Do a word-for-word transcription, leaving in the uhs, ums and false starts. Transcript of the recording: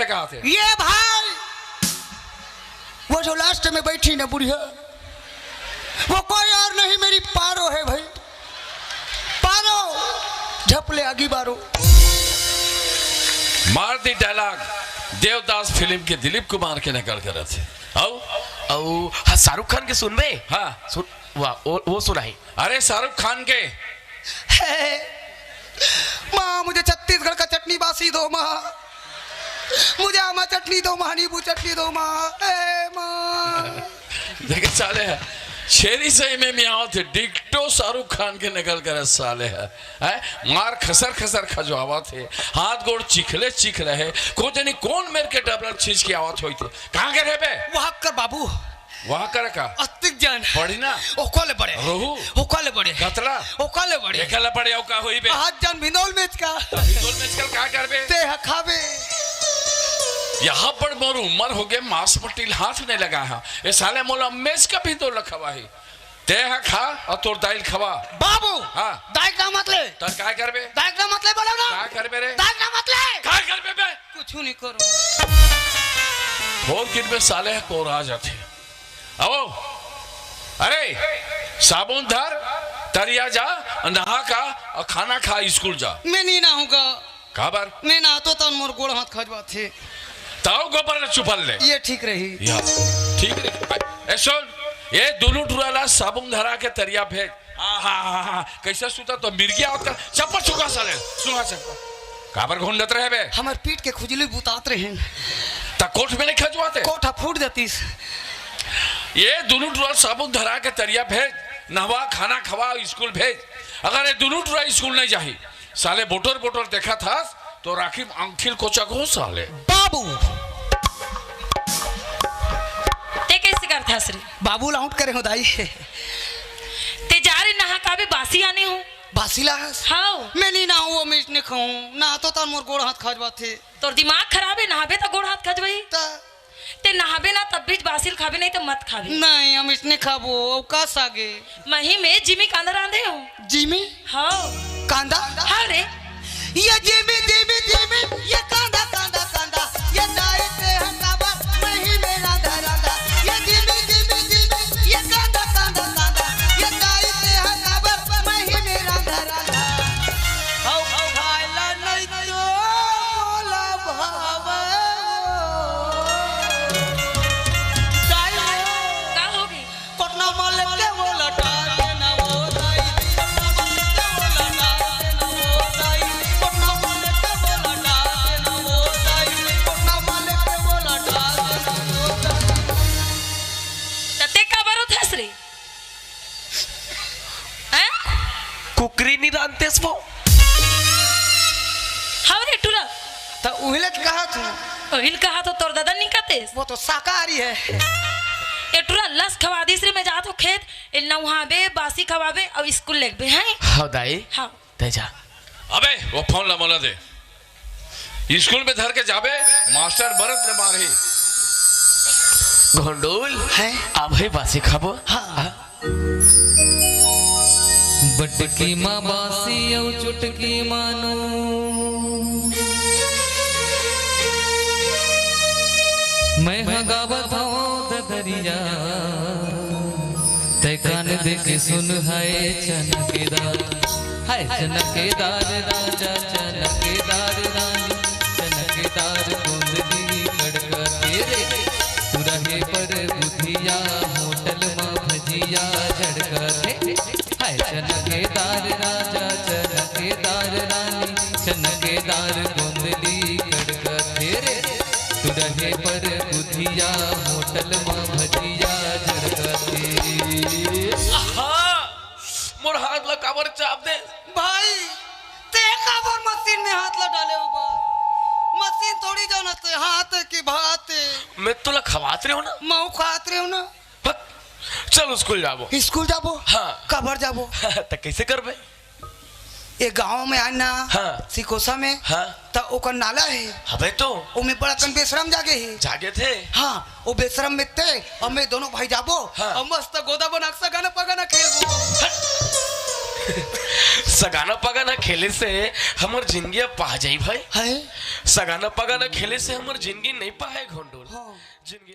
कहा थे। ये भाई, वो जो लास्ट में बैठी ना बुढ़िया, वो कोई और नहीं, मेरी पारो है भाई। पारो, झपले आगी बारो। मार दी डायलॉग, देवदास फिल्म के दिलीप कुमार के नकल करत हे। अउ अउ हाँ, शाहरुख खान के सुनबे? हाँ। सुन, वाह, वो, वो सुनाई। अरे शाहरुख खान के। हे, माँ, मुझे छत्तीसगढ़ का चटनी बासी दो माँ, मुझे आमा चटनी दो माँ, नींबू चटनी दो माँ, ए माँ। देखे साले हे, छेरी सही में मियावत हे, डिक्टो शाहरुख खान के नकल करे साले हे। हैं? मार खसर खसर खजवावत हे, हाथ गोड़ चिखले चिख रहे, को जनी कौन मेर के डबलर छींच के आवत होई थे। कहाँ के रहे बे? वहाँ कर बाबू। वहाँ कर का? अस्तिक जान। पड़ी ना? ओका ले बड़े। रोहू? ओका ले बड़े। कतला? ओका ले बड़े। एका ले बड़े, ओका होई बे? आज जान भिंदोल मेच का। भिंदोल मेच का का करबे? ते ह खाबे। यहाँ पर मोर उम्र हो गए, मांस मट्टी हाथ नहीं लगा है। ये साले मोला मेच का भिंदोल खवा है। ते ह खा और तोर दाइल खवा। बाबू। हाँ। दाइल का मत ले। तर का करबे? दाइल का मत ले बोला ना। का करबे रे? दाइल का मत ले। का करबे बे? कुछ नहीं करो। थोर किन में साले ह कोरा जाथे। अवो, अरे, साबुन धर, तरिया जा, नहा का, और खाना खा, स्कूल जा। मैं नहीं नहाऊंगा। काबर? मैं नहातो तन मोर गोड़ हाथ खजवाथे। ताऊ गोबर ले चुपल ले। ये ठीक रही। या, ठीक रही। ए, सुन, ये दोनों टुरा ला साबुन धरा के तरिया भेज। हाँ, हाँ, हाँ, हाँ। कैसे सुता तो मिर्गिया होत कर। चप्पल सुखा साले। सुखा चप्पल। काबर घोंडत रहे बे? हमर पीठ के खुजली बुतात रहे। त कोठ में नहीं खजवाते? कोठा फूट जातीस। ये दोनों टुरा साबुन धरा के तरिया भेज, नहवा, खाना खवा, स्कूल भेज। अगर ये दोनों टुरा स्कूल नहीं जाही, साले बोटर बोटर देखा था, तो राखी अंगठील कोचा को साले। बाबू। ते कैसे करथस रे? बाबू लाउंट करे हो दाई। ते जा रे नहा का भी बासी आने हो। बासी लाहस? हाँ। मैं नहीं नहाऊँ, वो मिर्च नहीं खाऊँ। नहातो तन मोर गोड़ हाथ खजवाथे। तोर दिमाग खराब है, नहाबे तो गोड़ हाथ खजवाही। त? ते नहाबे ना तब बीच बासी ल खाबे, नहीं तो मत खाबे। नहीं, हम इसने खाबो, अउ का सागे? मही में जिमी कांदा रांधे हो। जिमी? हाँ। कांदा? हाँ रे। ये जिमी, जिमी, जिमी, ये कांदा, कांदा, कांदा, ये दाई ते ह काबर मही में रांधा, रांधा। ये जिमी, जिमी, जिमी, ये कांदा, कांदा, कांदा, ये दाई ते ह काबर मही में रांधा, रांधा। हौ खायला नहीं तो मोला भावे। दाई हो। का हो गई? कोटना माले के बोला डाल देना वो दाई, कोटना माले के बोला डाल देना वो दाई, कोटना माले के बोला डाल देना वो दाई, कोटना माले के बोला डाल देना वो दाई। त ते काबर उठस रे? हैं? कुकरी नहीं रांधतेस वो? हव रे टुरा। त उहिले त कहा तू। उहिल कहा तो तोर दादा नहीं कहतेस। वो तो शाकाहारी है। ए टुरा लस खवा दिस रे, मैं जात हो खेत, ए नहाबे, बासी खवाबे, अउ स्कूल लेगबे, हैं? हाँ दाई। हाँ। तै जा। अबे, वो फोन ला मोला दे। स्कूल में धर के जाबे, मास्टर बरत ने मारही। घोंडोल, हैं? अब है बासी खाबो। हाँ। बटकी मा बासी अउ चुटकी मा नून। मैं ह गावत हौं ददरिया, तै कान दे के सुन हाय चनकेदार। हाय चनकेदार राजा चनकेदार रानी, चनकेदार गोंदली कड़कथे रे। तू रहे पर बुधिया, होटल मा भजिया झड़कथे। हाय चनकेदार राजा चनकेदार रानी, चनकेदार गोंदली कड़कथे रे। तू रहे पर बुधिया, होटल मा भजिया झड़कथे। आहा! मोर हाथ ला काबर चाप दे? भाई, ते काबर मशीन में हाथ ला डाले हो बा? मशीन थोड़ी जानत हे, हाथ हे कि भात हे? मैं तोला खवात रहे हो ना? मऊ खात रहे हो ना? हट, चल स्कूल जाबो। स्कूल जाबो? हाँ। काबर जाबो? त कैसे करबे? ए गांव में आए ना, हाँ। सिकोसा में, हाँ। त ओकर नाला हे। हबे तो। ओमे बड़ा कन बेशरम जागे हे। जागे थे। हाँ, ओ बेशरम में ते अउ मैं दोनों भाई जाबो। हाँ। अउ मस्त गोदा बनाक्सा गाना पगाना खेलबो। हट। सगाना पगाना खेले से हमर जिंदगी अब पहा जाई भाई। है। सगाना पगाना खेले से हमर जिंदगी नहीं पहाए घोंडोल। हाँ। जिंदगी